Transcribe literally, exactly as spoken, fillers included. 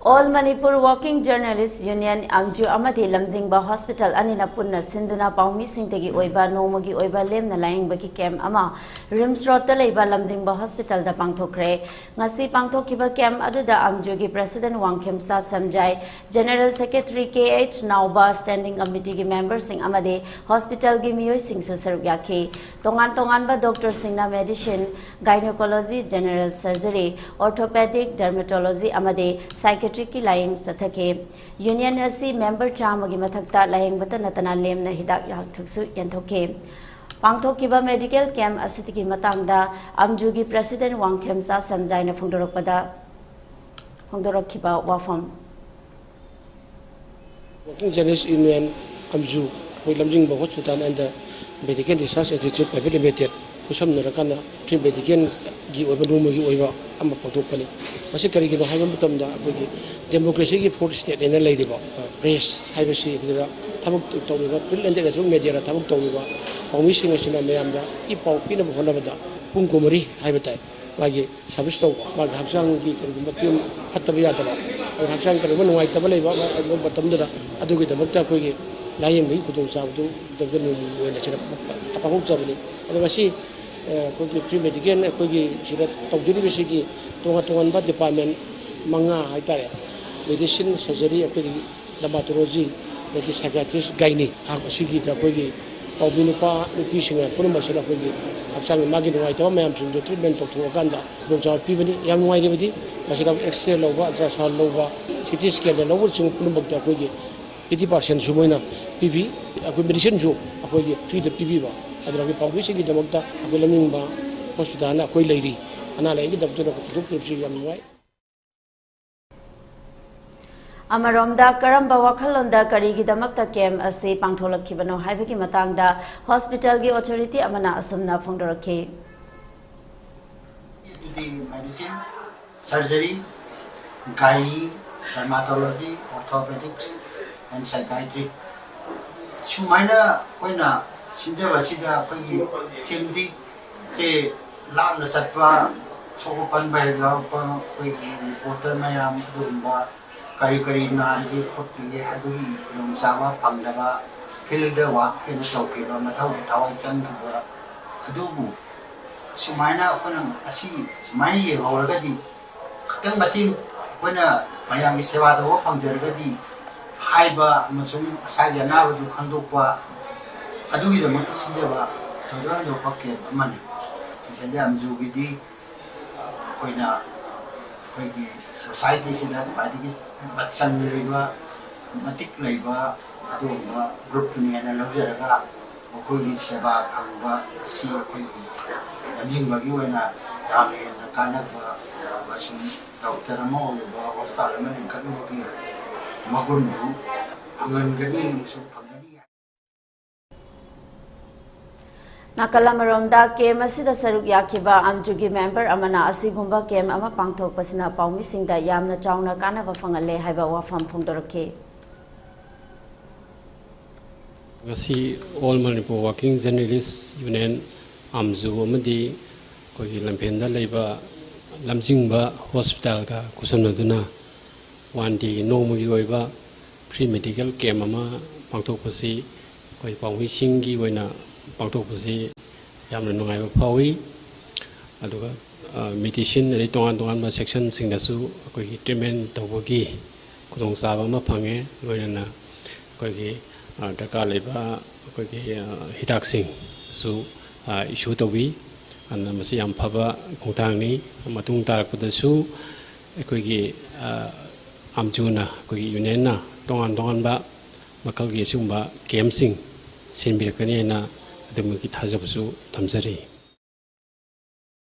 All Manipur Working Journalist Union, ꯑꯝꯖꯨ ꯑꯃꯗꯤ ꯂꯝꯖꯤꯡꯕ hospital ꯑꯅꯤꯅ ꯄꯨꯟꯅ ꯁꯤꯟꯗꯨꯅ ꯄꯥꯎꯃꯤꯁꯤꯡꯇꯒꯤ ꯑꯣꯏꯕ ꯅꯣꯡꯃꯒꯤ ꯑꯣꯏꯕ ꯂꯦꯝꯅ ꯂꯥꯌꯦꯡꯕꯒꯤ ꯀꯦꯝꯞ ꯑꯃ ꯔꯤꯝꯁ ꯔꯣꯗꯇ ꯂꯩꯕ ꯂꯝꯖꯤꯡꯕ ꯍꯣꯁꯄꯤꯇꯥꯜꯗ ꯄꯥꯡꯊꯣꯛꯈ꯭ꯔꯦ꯫ ꯉꯁꯤ ꯄꯥꯡꯊꯣꯛꯈꯤꯕ ꯀꯦꯝꯞ ꯑꯗꯨꯗ ꯑꯝꯖꯨꯒꯤ ꯄ꯭ꯔꯦꯁꯤꯗꯦꯟꯠ ꯋꯥꯡꯈꯦꯝꯆꯥ ꯁꯝꯖꯥꯏ, ꯖꯦꯅꯦꯔꯦꯜ ꯁꯦꯀ꯭ꯔꯦꯇꯔꯤ ꯀꯦ ꯑꯩꯆ ꯅꯥꯎꯕ, ꯁ꯭ꯇꯦꯟꯗꯤꯡ ꯀꯃꯤꯇꯤꯒꯤ ꯃꯦꯝꯕꯔꯁꯤꯡ ꯑꯃꯗꯤ ꯍꯣꯁꯄꯤꯇꯥꯜꯒꯤ ꯃꯤꯑꯣꯏꯁꯤꯡꯁꯨ ꯁꯔꯨꯛ ꯌꯥꯈꯤ꯫ ꯇꯣꯉꯥꯟ ꯇꯣꯉꯥꯟꯕ ꯗꯣꯛꯇꯔꯁꯤꯡꯅ ꯃꯦꯗꯤꯁꯤꯟ, ꯒꯥꯏꯅꯣꯀꯣꯂꯣꯖꯤ, ꯖꯦꯅꯦꯔꯦꯜ ꯁꯔꯖꯔꯤ, ꯑꯣꯔꯊꯣꯄꯦꯗꯤꯛ, ꯗꯔꯃꯦꯇꯣꯂꯣꯖꯤ ꯑꯃꯗꯤ ꯁꯥꯏꯀꯦꯇ꯭ꯔꯤꯛꯀꯤ ꯂꯥꯌꯦꯡ ꯆꯠꯊꯈꯤ꯫ ꯌꯨꯅꯤꯌꯟ ꯑꯁꯤ ꯃꯦꯝꯕꯔ ꯆꯥꯝꯃꯒꯤ ꯃꯊꯛꯇ ꯂꯥꯌꯦꯡꯕꯇ ꯅꯠꯇꯅ ꯂꯦꯝꯅ ꯍꯤꯗꯥꯛ ꯂꯥꯡꯊꯛꯁꯨ ꯌꯦꯟꯊꯣꯛꯈꯤ꯫ ꯄꯥꯡꯊꯣꯛꯈꯤꯕ ꯃꯦꯗꯤꯀꯦꯜ ꯀꯦꯝꯞ ꯑꯁꯤꯒꯤ ꯃꯇꯥꯡꯗ ꯑꯝꯖꯨꯒꯤ ꯄ꯭ꯔꯦꯁꯤꯗꯦꯟꯠ ꯋꯥꯡꯈꯦꯝꯆꯥ ꯁꯝꯖꯥꯏꯅ ꯐꯣꯡꯗꯣꯔꯛꯄꯗ, ꯐꯣꯡꯗꯣꯔꯛꯈꯤꯕ ꯋꯥꯐꯝ꯫ Working Journalist Union, ꯑꯝꯖꯨ, ꯑꯩꯈꯣꯏ ꯂꯝꯖꯤꯡꯕ hospital and Medical Research Institute Private Limited ꯈꯨꯠꯁꯝꯅꯔꯀꯥꯟꯗ ꯐ꯭ꯔꯤ ꯃꯦꯗꯤꯀꯦꯜꯒꯤ ꯑꯣꯏꯕ ꯅꯣꯡꯃꯒꯤ ꯑꯣꯏꯕ ꯑꯃ ꯄꯥꯡꯊꯣꯛꯄꯅꯤ꯫ ꯃꯁꯤ ꯀꯔꯤꯒꯤꯅꯣ ꯍꯥꯏꯕ ꯃꯇꯝꯗ ꯑꯩꯈꯣꯏꯒꯤ ꯗꯦꯃꯣꯀ꯭ꯔꯦꯁꯤꯒꯤ ꯐꯣꯔꯠ ꯁ꯭ꯇꯦꯠ ꯍꯥꯏꯅ ꯂꯩꯔꯤꯕ, ꯑ, ꯄ꯭ꯔꯦꯁ ꯍꯥꯏꯕꯁꯤ ꯁꯤꯗ ꯊꯕꯛ ꯇꯧꯔꯤꯕ, ꯄ꯭ꯔꯤꯟꯠ ꯑꯦꯟ ꯏꯂꯦꯛꯇ꯭ꯔꯣꯅꯤꯛ ꯃꯦꯗꯤꯌꯥꯗ ꯊꯕꯛ ꯇꯧꯔꯤꯕ ꯄꯥꯎꯃꯤꯁꯤꯡ ꯑꯁꯤꯅ ꯃꯌꯥꯝꯗ ꯏ ꯄꯥꯎ ꯄꯤꯅꯕ ꯍꯣꯠꯅꯕꯗ ꯄꯨꯡ ꯀꯨꯟꯃꯔꯤ ꯍꯥꯏꯕ ꯇꯥꯏ꯫ ꯃꯥꯒꯤ ꯁꯥꯔꯚꯤꯁ ꯇꯧꯕ, ꯃꯥꯒꯤ ꯍꯛꯆꯥꯡꯒꯤ ꯀꯔꯤꯒꯨꯝꯕ ꯐꯤꯕꯝ ꯐꯠꯇꯕ ꯌꯥꯗꯕ, ꯑꯗꯨꯒ ꯍꯛꯆꯥꯡ ꯀꯔꯤꯒꯨꯝꯕ ꯅꯨꯡꯉꯥꯏꯇꯕ ꯂꯩꯕ ꯑꯗꯨꯒꯨꯝꯕ ꯃꯇꯝꯗꯨꯗ ꯑꯗꯨꯒꯤꯗꯃꯛꯇ ꯑꯩꯈꯣꯏꯒꯤ ꯂꯥꯌꯦꯡꯕꯒꯤ ꯈꯨꯗꯣꯡꯆꯥꯕꯗꯨ ꯗꯣꯛꯇꯔ ꯅꯤꯌꯣꯝꯒꯤ ꯑꯣꯏꯅ ꯁꯤꯗ ꯄꯥꯡꯊꯣꯛꯆꯕꯅꯤ꯫ ꯑꯗꯣ ꯉꯁꯤ, ꯑ, ꯑꯩꯈꯣꯏꯒꯤ ꯐ꯭ꯔꯤ ꯃꯦꯗꯤꯀꯦꯜ ꯑꯩꯈꯣꯏꯒꯤ ꯁꯤꯗ ꯇꯧꯖꯔꯤꯕꯁꯤꯒꯤ ꯇꯣꯉꯥꯟ ꯇꯣꯉꯥꯟꯕ ꯗꯤꯄꯥꯔꯠꯃꯦꯟ ꯃꯉꯥ ꯍꯥꯏꯇꯥꯔꯦ, ꯃꯦꯗꯤꯁꯤꯟ, ꯁꯔꯖꯔꯤ, ꯑꯩꯈꯣꯏꯒꯤ ꯗꯔꯃꯥꯇꯣꯂꯣꯖꯤ, ꯑꯗꯒꯤ ꯁꯥꯏꯀꯤꯌꯥꯇ꯭ꯔꯤꯁ, ꯒꯥꯏꯅꯤ, ꯑꯁꯤꯒꯤꯗ ꯑꯩꯈꯣꯏꯒꯤ ꯄꯥꯎꯃꯤ ꯅꯨꯄꯥ ꯅꯨꯄꯤꯁꯤꯡꯅ ꯄꯨꯝꯅꯃꯛꯁꯤꯗ ꯑꯩꯈꯣꯏꯒꯤ ꯍꯛꯆꯥꯡꯒꯤ ꯃꯥꯒꯤ ꯅꯨꯡꯉꯥꯏꯇꯕ ꯃꯌꯥꯝꯁꯤꯡꯗꯣ ꯇ꯭ꯔꯤꯠꯃꯦꯟ ꯇꯧꯊꯣꯛꯑꯀꯥꯟꯗ ꯈꯨꯗꯣꯡꯆꯥꯕ ꯄꯤꯕꯅꯤ꯫ ꯌꯥꯝ ꯅꯨꯡꯉꯥꯏꯔꯤꯕꯗꯤ ꯃꯁꯤꯗ ꯑꯦꯛꯁꯔꯦ ꯂꯧꯕ, ꯑꯜꯇ꯭ꯔꯥꯁꯥꯎꯟ ꯂꯧꯕ, ꯁꯤ ꯇꯤ ꯁ꯭ꯀꯦꯟꯗ ꯂꯧꯕꯁꯤꯡ ꯄꯨꯝꯅꯃꯛꯇ ꯑꯩꯈꯣꯏꯒꯤ ꯑꯩꯠꯇꯤ ꯄꯥꯔꯁꯦꯟꯁꯨ ꯃꯣꯏꯅ ꯄꯤꯕꯤ꯫ ꯑꯩꯈꯣꯏ ꯃꯦꯗꯤꯁꯤꯟꯁꯨ ꯑꯩꯈꯣꯏꯒꯤ ꯐ꯭ꯔꯤꯗ ꯄꯤꯕꯤꯕ꯫ ꯑꯗꯨꯅ ꯑꯩꯈꯣꯏ ꯄꯥꯎꯃꯤꯁꯤꯡꯒꯤꯗꯃꯛꯇ ꯑꯩꯈꯣꯏ ꯂꯝꯖꯤꯡꯕ ꯍꯣꯁꯄꯤꯇꯥꯜꯅ ꯑꯩꯈꯣꯏ ꯂꯩꯔꯤ꯫ ꯑꯅꯥ ꯂꯥꯏꯌꯦꯡꯒꯤꯗꯃꯛꯇ ꯑꯩꯈꯣꯏ ꯄꯨꯊꯣꯛꯄꯤꯕꯁꯤ ꯌꯥꯝ ꯅꯨꯡꯉꯥꯏ꯫ ꯑꯃꯔꯣꯝꯗ, ꯀꯔꯝꯕ ꯋꯥꯈꯜꯂꯣꯟꯗ ꯀꯔꯤꯒꯤꯗꯃꯛꯇ ꯀꯦꯝꯞ ꯑꯁꯤ ꯄꯥꯡꯊꯣꯛꯂꯛꯈꯤꯕꯅꯣ ꯍꯥꯏꯕꯒꯤ ꯃꯇꯥꯡꯗ ꯍꯣꯁꯄꯤꯇꯥꯜꯒꯤ ꯑꯣꯊꯣꯔꯤꯇꯤ ꯑꯃꯅ ꯑꯁꯨꯝꯅ ꯐꯣꯡꯗꯣꯔꯛꯈꯤ꯫ ꯑꯗꯨꯗꯤ ꯃꯦꯗꯤꯁꯤꯟ, ꯁꯔꯖꯔꯤ, ꯒꯥꯏꯅꯤ, ꯗꯔꯃꯥꯇꯣꯂꯣꯖꯤ, ꯑꯣꯔꯊꯣꯄꯦꯗꯤꯛꯁ ꯑꯦꯟ ꯁꯥꯏꯀꯥꯏꯇ꯭ꯔꯤ, ꯁꯨꯃꯥꯏꯅ ꯑꯩꯈꯣꯏꯅ ꯁꯤꯟꯖꯕ ꯑꯁꯤꯗ ꯑꯩꯈꯣꯏꯒꯤ ꯊꯤꯝꯗꯤ ꯁꯦ ꯂꯥꯞꯅ ꯆꯠꯄ, ꯁꯣꯛꯄ ꯄꯟꯕ ꯍꯦꯛ ꯌꯥꯎꯔꯛꯄ, ꯑꯩꯈꯣꯏꯒꯤ ꯔꯤꯄꯣꯔꯇꯔ ꯃꯌꯥꯝ ꯑꯗꯨꯒꯨꯝꯕ ꯀꯔꯤ ꯀꯔꯤ ꯅꯥꯔꯤꯒꯦ ꯈꯣꯠꯂꯤꯒꯦ ꯍꯥꯏꯕꯒꯤ ꯈꯨꯗꯣꯡꯆꯥꯕ ꯐꯪꯗꯕ, ꯐꯤꯜꯗ ꯋꯥꯛ ꯑꯣꯏꯅ ꯇꯧꯈꯤꯕ, ꯃꯊꯧꯗ ꯊꯋꯥꯏ ꯆꯪꯈꯤꯕ, ꯑꯗꯨꯕꯨ ꯁꯨꯃꯥꯏꯅ ꯑꯩꯈꯣꯏꯅ ꯑꯁꯤ ꯁꯨꯃꯥꯏꯅ ꯌꯦꯡꯍꯧꯔꯒꯗꯤ, ꯈꯤꯇꯪ ꯃꯇꯦꯡ ꯑꯩꯈꯣꯏꯅ ꯃꯌꯥꯝꯒꯤ ꯁꯦꯕꯥ ꯇꯧꯕ ꯐꯪꯖꯔꯒꯗꯤ ꯍꯥꯏꯕ ꯑꯃꯁꯨꯡ ꯃꯁꯥꯒꯤ ꯑꯅꯥꯕꯗꯨ ꯈꯪꯗꯣꯛꯄ, ꯑꯗꯨꯒꯤꯗꯃꯛꯇ ꯁꯤꯟꯖꯕ ꯊꯣꯏꯗꯣꯛ ꯍꯦꯟꯗꯣꯛꯄ ꯀꯦꯝꯞ ꯑꯃꯅꯤ꯫ ꯏꯁꯄꯤꯁꯦꯜꯂꯤ ꯑꯝꯖꯨꯒꯤꯗꯤ ꯑꯩꯈꯣꯏꯅ ꯑꯩꯈꯣꯏꯒꯤ ꯁꯣꯁꯥꯏꯇꯤꯁꯤꯗ ꯈ꯭ꯋꯥꯏꯗꯒꯤ ꯃꯆꯪ ꯂꯩꯕ, ꯃꯇꯤꯛ ꯂꯩꯕ ꯑꯗꯨꯒꯨꯝꯕ ꯒ꯭ꯔꯨꯞꯇꯨꯅꯤ ꯍꯥꯏꯅ ꯂꯧꯖꯔꯒ, ꯃꯈꯣꯏꯒꯤ ꯁꯦꯕꯥ ꯐꯪꯕ ꯑꯁꯤ ꯑꯩꯈꯣꯏꯒꯤ ꯂꯝꯖꯤꯡꯕꯒꯤ ꯑꯣꯏꯅ ꯌꯥꯝꯅ ꯍꯦꯟꯅ ꯀꯥꯟꯅꯕ ꯑꯃꯁꯨꯡ ꯗꯣꯛꯇꯔ ꯑꯃ ꯑꯣꯏꯔꯨꯕ, ꯍꯣꯁꯄꯤꯇꯥꯜ ꯑꯃ ꯂꯤꯡꯈꯠꯂꯨꯕꯒꯤ ꯃꯒꯨꯟꯗꯨ ꯐꯪꯍꯟꯒꯅꯤ ꯑꯃꯁꯨꯡ ꯐꯪꯒꯅꯤ꯫ ꯅꯥꯀꯜ ꯑꯃꯔꯣꯝꯗ, ꯀꯦꯝ ꯑꯁꯤꯗ ꯁꯔꯨꯛ ꯌꯥꯈꯤꯕ ꯑꯝꯖꯨꯒꯤ ꯃꯦꯝꯕꯔ ꯑꯃꯅ ꯑꯁꯤꯒꯨꯝꯕ ꯀꯦꯝ ꯑꯃ ꯄꯥꯡꯊꯣꯛꯄꯁꯤꯅ ꯄꯥꯎꯃꯤꯁꯤꯡꯗ ꯌꯥꯝꯅ ꯆꯥꯎꯅ ꯀꯥꯟꯅꯕ ꯐꯪꯍꯜꯂꯦ ꯍꯥꯏꯕ ꯋꯥꯐꯝ ꯐꯣꯡꯗꯣꯔꯛꯈꯤ꯫ ꯉꯁꯤ all Manipur working journalists union, ꯑꯝꯖꯨ, ꯑꯃꯗꯤ ꯑꯩꯈꯣꯏꯒꯤ ꯂꯝꯐꯦꯜꯗ ꯂꯩꯕ ꯂꯝꯖꯤꯡꯕ ꯍꯣꯁꯄꯤꯇꯥꯜꯒ ꯈꯨꯠꯁꯝꯅꯗꯨꯅ ꯋꯥꯟ ꯗꯦꯒꯤ ꯅꯣꯡꯃꯒꯤ ꯑꯣꯏꯕ ꯐ꯭ꯔꯤ ꯃꯦꯗꯤꯀꯦꯜ ꯀꯦꯝ ꯑꯃ ꯄꯥꯡꯊꯣꯛꯄꯁꯤ ꯑꯩꯈꯣꯏ ꯄꯥꯎꯃꯤꯁꯤꯡꯒꯤ ꯑꯣꯏꯅ ꯄꯥꯡꯊꯣꯛꯄꯁꯤ ꯌꯥꯝꯅ ꯅꯨꯡꯉꯥꯏꯕ ꯐꯥꯎꯏ꯫ ꯑꯗꯨꯒ ꯃꯦꯗꯤꯁꯤꯟ ꯑꯗꯩ ꯇꯣꯉꯥꯟ ꯇꯣꯉꯥꯟꯕ ꯁꯦꯛꯁꯟꯁꯤꯡꯗꯁꯨ ꯑꯩꯈꯣꯏꯒꯤ ꯇ꯭ꯔꯤꯠꯃꯦꯟ ꯇꯧꯕꯒꯤ ꯈꯨꯗꯣꯡꯆꯥꯕ ꯑꯃ ꯐꯪꯉꯦ꯫ ꯂꯣꯏꯅꯅ ꯑꯩꯈꯣꯏꯒꯤ ꯗꯔꯀꯥꯔ ꯂꯩꯕ ꯑꯩꯈꯣꯏꯒꯤ ꯍꯤꯗꯥꯛꯁꯤꯡꯁꯨ ꯏꯁꯨ ꯇꯧꯕꯤ꯫ ꯑꯗꯨꯅ ꯃꯁꯤ ꯌꯥꯝ ꯐꯕ ꯈꯣꯡꯊꯥꯡꯅꯤ꯫ ꯃꯇꯨꯡ ꯇꯥꯔꯛꯄꯗꯁꯨ ꯑꯩꯈꯣꯏꯒꯤ ꯑꯝꯖꯨꯅ ꯑꯩꯈꯣꯏꯒꯤ ꯌꯨꯅꯤꯌꯟꯅ ꯇꯣꯉꯥꯟ ꯇꯣꯉꯥꯟꯕ ꯃꯈꯜꯒꯤ ꯑꯁꯤꯒꯨꯝꯕ ꯀꯦꯝꯁꯤꯡ ꯁꯤꯟꯕꯤꯔꯛꯀꯅꯤ ꯍꯥꯏꯅ ꯑꯗꯣꯝꯒꯤ ꯊꯥꯖꯕꯁꯨ ꯊꯝꯖꯔꯤ꯫